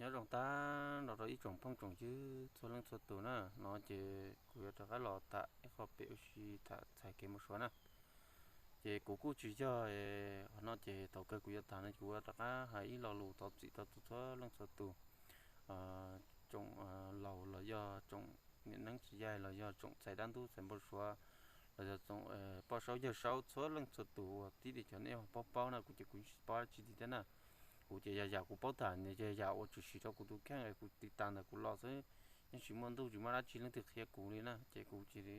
Nyob zoo tag nrho rau ib tsoom phooj tsoom ywg txhua leej txhua tus na, no ces kuv yuav rov qab los tham ib qho pem ua si tham txhais kev npau suav na. Ces kuv kuj tsis yog, qhov no ces thaum kawg kuv yuav tham no kuv yuav rov qab hais ib lo lus thov txim rau txhua leej txhua tus, tsoom laus los yog tsoom niam neeb txiv yaig los yog tsoom txhais dab ntub txhais npau suav los yog tsoom poj saub yawg saub txhua leej txhua tus uas tib li cov nej paub paub na, kuv ces kuv tsis paub dab tsi li thiab na. Kuv ces yog yam kuv paub tham ces yog yam uas tshwm sim rau kuv tus kheej es kuv tiv tas ntawm kuv los xwb, yeej tsis muaj ntuj tsis muaj dab tsi leej twg qhia kuv li na, ces kuv cia li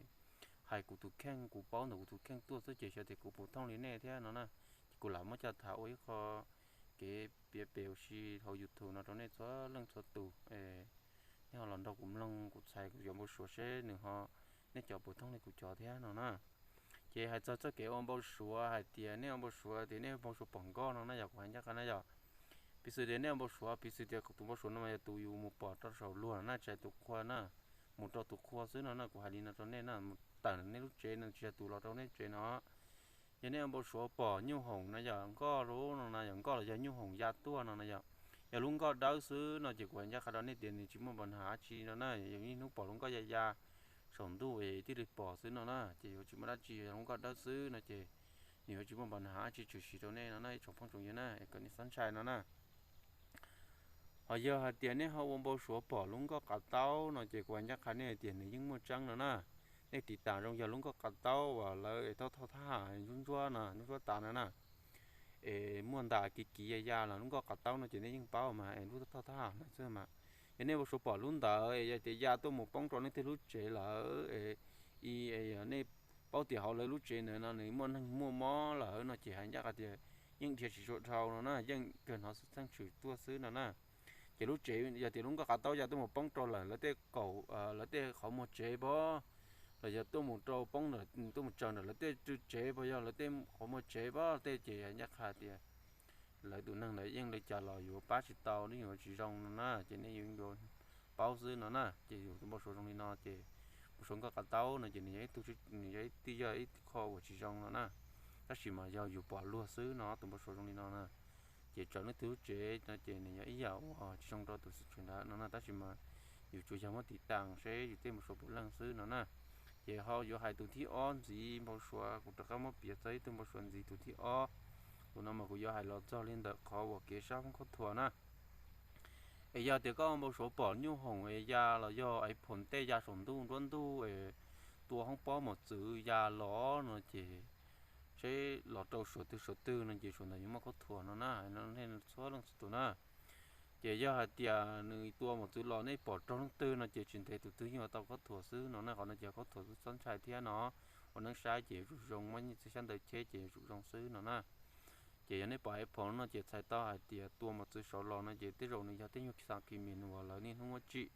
hais kuv tus kheej, kuv paub ntawm kuv tus kheej tuaj xwb ces xyov tias kuv puas thooj li nej thiab no na. Ces kuv lam muab coj tham ua ib qho kev piav pem ua si hauv YouTube no rau nej txhua leej txhua tus, nej ho los nrog kuv mloog kuv txhais kuv cov npau suav seb nws ho, nej cov puas thooj li kuv cov thiab no na. Ces hais txog txoj kev ua npau suav hais tias nej ua npau suav tias nej npau suav pom nkoj no na yog kuv hais ncaj qha na yog, piv xws tias nej ua npau suav, piv xws tias tus npau suav no mas yog tus yus mus pom rau saum luag na, tsis hais tus qhua na, mus rau tus qhua xwb no na, kuv hais li no rau nej na, mus tawm nej lub tsev no tsis yog tus los rau nej tsev no. Yog nej ua npau suav pom nyuj hoom na yog nkoj lub no na yog nkoj los yog nyuj hoom ya tuaj no na yog, yog lub nkoj dawb xwb no ces kuv hais ncaj qha rau nej tias nws tsis muaj npa nham dab tsi no na, yog ib hnub pom lub nkoj ya ya saum ntuj es thiaj li pom xwb no na, ces yuav tsis muaj dab tsi, yog lub nkoj dawb xwb no ces nws yuav tsis muaj npa nham dab tsi tshwm sim rau nej no na ib tsoom phooj tsoom ywg na, es kom nej txhob ntshai no na. Ho yog hais tias nej ho ua npau suav pom lub nkoj qav taub no ces kuv hais ncaj qha nej hais tias nws yeej muaj tseeb no na. Nej tiv tam zoo yog lub nkoj qav taub uas lawv thauj thauj thab ham ntsuab ntsuab no, ntsuab ntsuab tas no na, es muaj ntas kiv kiv ya ya los lub nkoj qav taub no ces nej yeej paub mas es lub thauj thab ham no xwb mas. Yog nej npau suav pom lub ntawd es yog tias ya tuaj mus poob rau leej twg lub tsev lawm es, i, yog nej paub tias hauv lawv lub tsev ntawd no nws muaj neeg muaj mob lawm no ces hais ncaj qha tias yeej dhia tsis tshua dhau no na, yeej kawg hnov xwb txheej tshwm tuaj xwb no na. Ces lub tsev yog tias lub nkoj qav taub ya tuaj mus poob rau lawm lawv tej kaum, lawv tej qhov muag tsev pob, los yog tuaj mus rau poob, tuaj mus tsaws ntawm lawv tej tsev pob, yog lawv tej qhov muag tsev pob tej ces ncaj qha tias lawv tus neeg ntawd yeej li cas los yuav pab tsis tau, nws yuav tsis zoo no na, ces nej yuav yuav paub xwb no na. Ces yus tus npau suav zoo li no ces npau suav nkoj qav taub no ces nws yog ib tug, nws yog ib tug, yog ib qho uas tsis zoo no na. Tab sis mas yog yus pom luag xwb no tus npau suav zoo li no na, ces tsaws leej twg lub tsev no ces nws yog ib yam uas tsis zoo rau tus xwm tsev ntawd no na. Tab sis mas yus tsuas yog muab tiv tas seb yus tej npau suav puav leej xwb no na. Ces ho yuav hais tus thib ob ntxiv npau suav, kuv rov qab muab piav txog ib tug npau suav ntxiv tus thib ob. Tus no mas kuv yuav hais los txog li ntawm qhov uas kev sab foob khaub thuas na. Es yog tias koj npau suav pom nyuj hoom es ya los yog iPhone tej ya saum ntuj nruab ntuj es tua hoob pob mos txwv ya los no ces seb los rau suav twg suav twg no ces suav ntawd yuav muaj khaub thuas no na, hais no nej txhua leej txhua tus na. Ces yog hais tias nws tua mos txwv los nej pom raug leej twg no ces tsis ntev tus twg yeej yuav tau khaub thuas xwb no na. Qhov no ces khaub thuas xwb txhob ntshai thiab no. Ua neeb saib ces yuav tsum zoo, muab nyiaj txiag xyab ntawv cheb ces yuav tsum zoo xwb no na. Ces yog nej pom iPhone no ces txhais tau hais tias tua mos txwv saud los no ces tej zaum nws yog tej nyuag xas kis mis uas lawv niaj hnub muab tsim,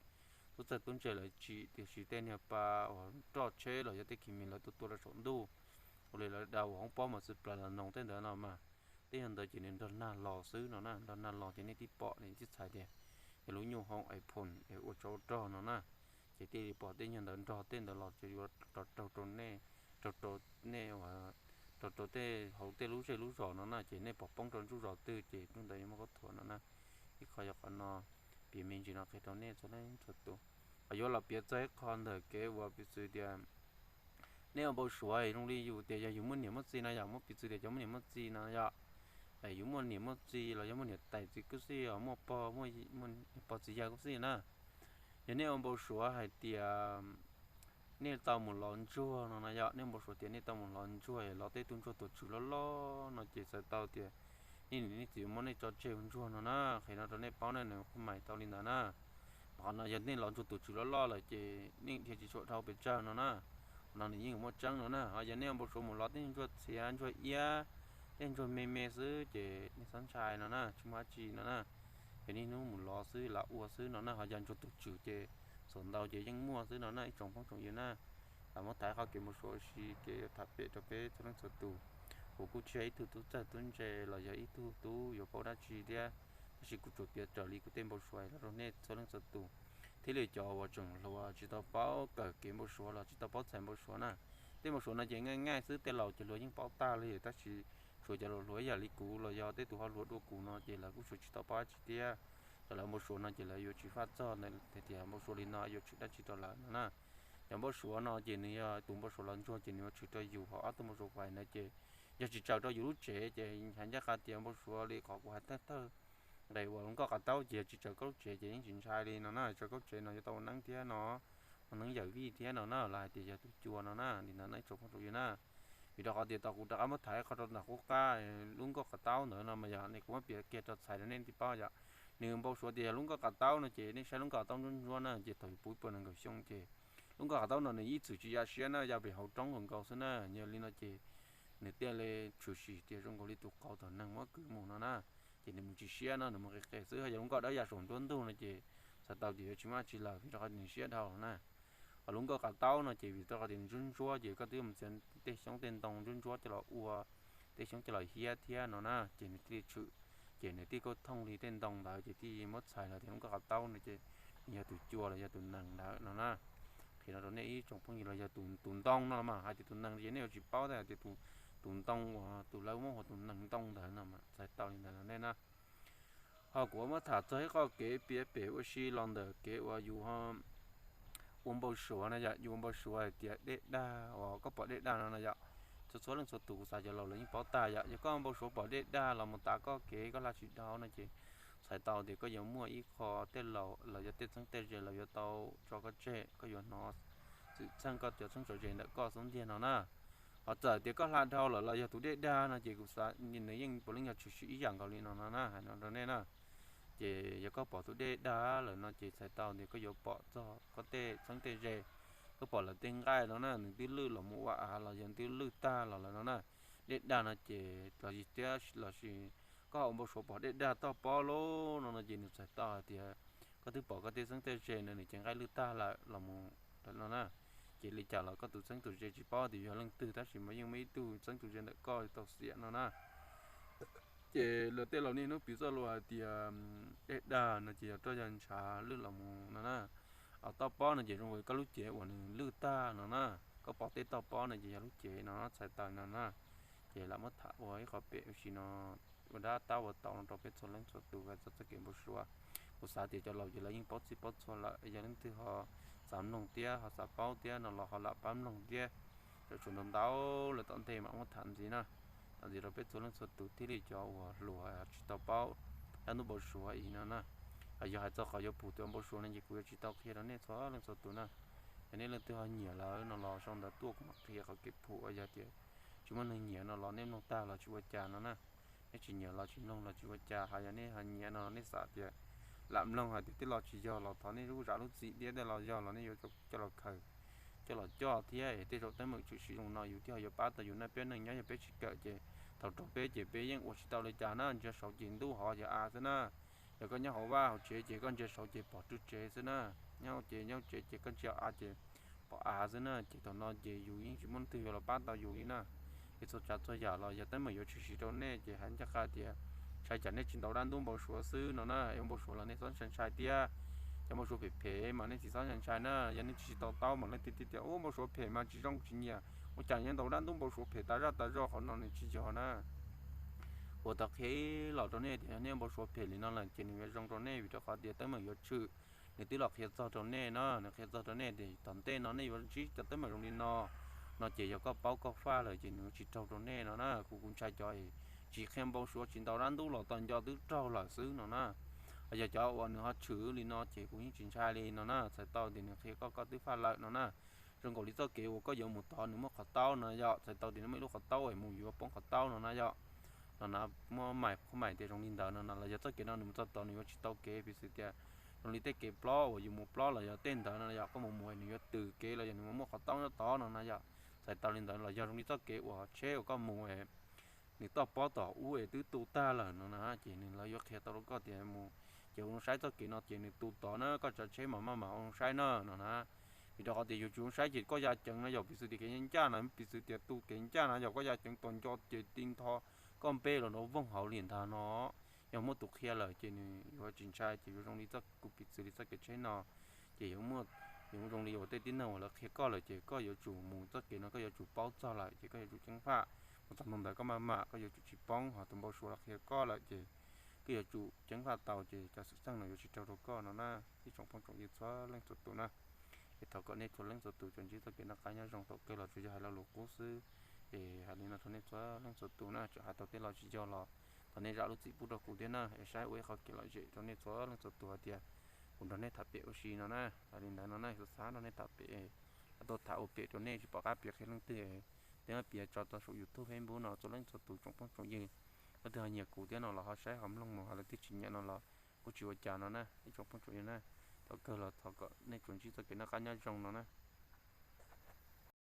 tub txawj tub ntse lawv tsim, tiam sis tej niag pa uas roj tsheb los yog tej kis mis lawv tua tua rau saum ntuj, ua li lawv daus hoob pob mos txwv plaws los noog tej ntawd no mas, tej nyuag ntawd ces nws nrog nag los xwb no na. Nrog nag los ces nej tib pom nej tib txhais tias yog lub nyuj hoom iPhone es ua tsov rog no na. Ces thiaj li pom tej nyuag ntawd nrog tej ntawd los ces yuav rau raug rau nej, raug rau nej, raug rau tej hauv tej lub zej lub zos no na. Ces nej pom poob rau ntsuj zos twg ces hnub ntawd yuav muaj khaub thuas no na. Ib qho yog qhov no, piav me ntsis no qhia rau nej txhua leej txhua tus. Ho yuav los piav txog ib qho ntawm kev uas piv txwv tias nej ua npau suav zoo li yus tias yog yus muaj niam muaj txiv no yom, muab piv txwv tias cov muaj niam muaj txiv no yom, yus muaj niam muaj txiv los yog muaj niam tais txiv kub xij os, muaj pog, pog txiv yawg kub xij na. Yog nej ua npau suav hais tias nej tau mus lov ntsuag no na yom, nej npau suav tias nej tau mus lov ntsuag, lov tej tug ntsuag tuam tswm loj loj no ces txhais tau tias nej niam nej txiv muab nej tso tseg ua ntsuag no na. Qhia no rau nej paub na, nws kuj mais tau li ntawd na. Mas qhov no yog nej lov ntsuag tuam tswm loj loj lawm ces nej dhia tsis tshua dhau pes tsawg no na. Qhov no nws yeej muaj tseeb no na. Ho yog nej ua npau suav mus lov tej ntsuag txiav ntsuag iab, tej ntsuag me me xwb ces nej txhob ntshai no na, tsis muaj dab tsi no na. Yog niaj hnub mus lov xwb lam ua xwb no na. Ho yog ntsuag tuam tswm ces txhua ntau ces yeej muaj xwb no na ib tsoom phooj tsoom ywg na. Lam muab tham qhov kev npau suav ua si kev tham pem rau peb txhua leej txhua tus. Kuv kuj tsis yog ib tug tub txawj tub ntse los yog ib tug tub yuav paub dab tsi thiab, tab sis kuv tsuas piav raws li kuv tej npau suav los rau nej txhua leej txhua tus, thiab li cov uas tseem hluas tsis tau paub kawm kev npau suav los tsis tau paub txhais npau suav na. Tej npau suav no ces ngaij ngaij xwb, tej laus ces luag yeej paub tag li, tab sis tshuav cov hluas hluas ib yam li kuv los yog tej tus ho hluas dua kuv no ces lawv kuj tsuas tsis tau paub dab tsi thiab. Cov lawv npau suav no ces lawv yuav tsis faj txog tias npau suav li no yuav tshwm dab tsi rau lawv no na. Cov npau suav no ces nws yog tus npau suav los ntsuag ces nws yuav tshwm rau yus, ho ob tug npau suav kuv hais no ces yog tsis tsaws rau yus lub tsev ces hais ncaj qha tias npau suav li qhov kuv hais thawj thawj nqes uas lub nkoj qhov taub ces yog tsis tsaws koj lub tsev ces yeej tsis ntshai li no na. Tsaws koj lub tsev no yuav tau ua neeb thiab no, ua neeb yawm vij thiab no na, los hais tias yog tus cua no na. Li ntawd no ib tsoom phooj ywg na, vim rau qhov tias tau kuv rov qab muab tham qhov rau ntawm qub qab lub nkoj qhov taub ntawd no mas yog nej, kuv muab piav kiag rau txhais rau nej thiaj paub yom. Nws npau suav tias yog lub nkoj qhov taub no ces nej saib lub nkoj qhov taub ntsuab ntsuab na ces thaum yus puv ib puas nees nkaum xyoo ces lub nkoj qhov taub no nws ib txwm tsis ya siab na, ya pem hauv roob nkaus nkaus xwb na. Yog li no ces nws thiaj li tshwm sim tias zoo nkaus li tus qau tom neeg muab kwv mus no na. Ces nws mus tsis siab no, nws mus qis qis xwb. Ho yog lub nkoj dawb ya saum nruab ntug no ces txhais tau tias yuav tsis muaj dab tsi lawm vim rau qhov nws siab dhau na. Ho lub nkoj qhov taub no ces vim rau qhov tias nws ntsuab ntsuab ces koj twb mus txiav tej xyoob tej ntoo ntsuab ntsuab coj los ua, tej xyoob coj los hiab thiab no na, ces nws thiaj li tshwm. Ces nws thiaj li thooj li tej ntoo ntawd ces thiaj muab txhais los tias lub nkoj qhov taub no ces nws yog tus cua los yog tus nees ntawd no na. Qhia no rau nej ib tsoom phooj ywg los yog tus ntoo no los mas, hais tias tus nees ces nej yuav tsis paub thiab, hais tias tus ntoo uas tus lawv muab hu ua tus nees ntoo ntawd no mas txhais tau li ntawd rau nej na. Ho kuv muab tham txog ib qho kev piav pem ua si los ntawm kev uas yus ua npau suav na yom. Yus ua npau suav hais tias dej dag uas koj pom dej dag no na yom. Txhua txhua leej txhua tus kuv xav cov laus lawv yeej paub tag yom. Yog koj ua npau suav pom dej dag los mus tav koj kev koj hla tsis dhau no ces txhais tau tias koj yuav muaj ib qho tej laus los yog tej txheeb tej ze los yuav tau tso koj tseg, koj yuav hnov txwm txheej koj cov txheeb txheem ze ntawm koj xub ntiag no na. Ho txawm tias koj hla dhau lawm los yog tus dej dag no ces kuv xav nws yeej puav leej yog tshwm sim ib yam nkaus li no no na, hais no rau nej na. Ces yog koj pom tus dej dag lawm no ces txhais tau tias koj yuav pom txog koj tej txheeb tej ze, koj pom lawv tej nqaij no na, nws twb lwj los mus ua av los yog twb lwj tag los lawm no na. Dej dag no ces los yog tias los sis koj ho ua npau suav pom dej dag toj pob lawm no no ces nws txhais tau hais tias koj twb pom koj tej txheeb tej ze no nws ces nqaij lwj tag lawm los mus no na. Ces li cas los koj tus txheeb tus ze tsis paub tias yog leej twg tab sis mas yeej muaj ib tug txheeb tus ze ntawm koj tau xiam no na. Ces lawv tej laus niaj hnub piv txoj lus hais tias dej dag no ces yog roj yog ntshav lwj los mus no na. Toj pob no ces zoo li koj lub cev uas nws lwj tag no na. Koj pom tej toj pob no ces yog lub cev no txhais tau no na. Ces lam muab tham ua ib qho pem ua si no, ua dab tab ua tau no rau peb txhua leej txhua tus hais txog txoj kev npau suav. Kuv xav tias cov laus ces lawv yeej paub txij paub txhua lawm, yog leej twg ho xav mloog thiab ho xav paub thiab no los ho lam pab mloog thiab. Tseem tshuav ntau ntau lawm tom ntej mam muab tham ntxiv na. Tham ntxiv rau peb txhua leej txhua tus thiaj li cov uas hluas tsis tau paub dab ntub npau suav ib no na. Yog hais txog qhov yuav pum tus npau suav no ces kuv yuav tsis tau qhia rau nej txhua leej txhua tus na. Yog nej leej twg ho nyiam lawm no los sau ntawv tuaj kuv mam qhia qhov kev pum, yog tias tsis muaj neeg nyiam no los nej mloog tag los tsis ua cas no na. Nej tsis nyiam los tsis mloog los tsis ua cas, ho yog nej ho nyiam no nej xav tias lam mloog hais tias tej los tsis yog los thov nej lub zam lub txim thiab, tej los yog los nej yuav coj los khaws, coj los coj thiab. Tej zaum teeb meem tshwm sim zoo no yus thiaj ho yuav pab tau yus na. Peb neeg nyob yog peb tsis kawm ces thaum raug peb ces peb yeej ua tsis tau li cas na. Ntsia saud ces ntub hov yog av xwb na. Yog koj nyob hauv vaj hauv tsev ces koj ntsia saud ces pom rwg tsev xwb na. Nyob ces nyob tsev ces koj ntsia av ces pom av xwb na. Ces thaum no ces yus yeej tsis muaj leej twg yuav los pab tau yus li na. Es txhua tsav txhua yam los yog teeb meem yuav tshwm sim rau nej ces hais ncaj qha tias ntshai tsam nej tsis ntaus dab ntub npau suav xwb no na. Ua npau suav los nej txhob ntshai ntshai thiab. Cov npau suav phem phem mas nej tsis txhob ntshai ntshai na. Yog nej tsis to taub mas leej twg tias ua npau suav phem mas tsis zoo tsis nyiam, ua cas yuav ntaus dab ntub npau suav phem tas zaj tas zog, qhov no nws tsis yog na. Kuv tau qhia los rau nej tias yog nej npau suav phem li no lawm ces nws yuav zoo rau nej, vim rau qhov tias teeb meem yuav tshwm. Nws twb los qhia txog rau nej no, nws qhia txog rau nej tias tom ntej no nej yuav ntsib cov teeb meem zoo li no, no ces yog koj paub koj faj lawm ces nws tsis raug rau nej no na. Kuv kuv ntshai cov tsis qhia npau suav tsis ntaus dab ntub los tau nco twb raug lawm xwb no na. Yog cov uas nws ho tshwm li no ces kuv yeej tsis ntshai li no na, txhais tau tias nws qhia koj koj twb faj lawm no na. Zoo nkaus li txoj kev uas koj yuav mus tod nws muaj qhov taub no yom, txhais tau tias nws muaj ib lub qhov taub es mus yuav poob qhov taub no na yom. No na, muab mais khuab mais tias zoo li ntawd no na, los yog txoj kev no nws mus txog tod nws yuav tsis tau kev, piv xws tias zoo li tej kev plob uas yus mus plob los yog tej ntawd no yom, koj mus mus nws yuav tws kev los yog nws mus muaj qhov taub nyob tod no na yom. Txhais tau li ntawd los yog zoo li txoj kev uas tsheb uas koj mus nws toj pob tom ub es twb tu tag lawm no na, ces nws lawv yuav qhia tau rau koj tias mus, ces ua zoo saib txoj kev no ces nws tu tod na, koj tsav tsheb mas maj mam ua zoo saib na no na. Vim rau qhov tias yus tsis ua zoo saib ces koj ya ceev no yog piv xws tias kev ncaj ncaj na, piv xws tias tu kev ncaj na yog koj ya ceev tos nco ces ti ntho koj npe los nrov voog hauv li ntag no. Yog muaj tus qhia lawm ces nws yuav tsis ntshai, ces yuav zoo li txoj, kuv piv xws li txoj kev tsheb no, ces yuav muaj, yuav zoo li uas tej tib neeg uas lawv qhia koj lawm ces koj yuav tsum mus txoj kev no, koj yuav tsum paub txog lawm ces koj yuav tsum ceev faj. Mus txog ntawd koj maj mam, koj yuav tsum tsis poob, ho tus npau suav los qhia koj lawm ces koj yuav tsum ceev faj tau ces cov xwm txheej no yuav tsis raug rau koj no na, ib tsoom phooj tsoom ywg txhua leej txhua tus na. Es thov kom nej txhua leej txhua tus tsuas ntsib txoj kev noj qab nyob zoo, thaum kawg los tsuas yog hais lo lus qub xwb. Es hais li no rau nej txhua leej txhua tus na, txawm hais tau tej lo tsis yog los thov nej zam lub txim pub rau kuv thiab na, es saib ua ib qho kev lom zem rau nej txhua leej txhua tus hais tias kuv nrog nej tham pem ua si no na. Hais li ntawd no na, xav xav nrog nej tham pem, tuaj tham ua pem rau nej tsis pom qab piav qhia leej twg, twb piav tso tau saum YouTube, Facebook no txhua leej txhua tus tsoom phooj tsoom ywg. Leej twg ho nyiam kuv thiab no los ho saib ho mloog mus, ho leej twg tsis nyiam no los kuj tsis ua cas no na, ib tsoom phooj tsoom ywg na. Thaum kawg los thov kom nej tsuas ntsib txoj kev noj qab nyob zoo no na.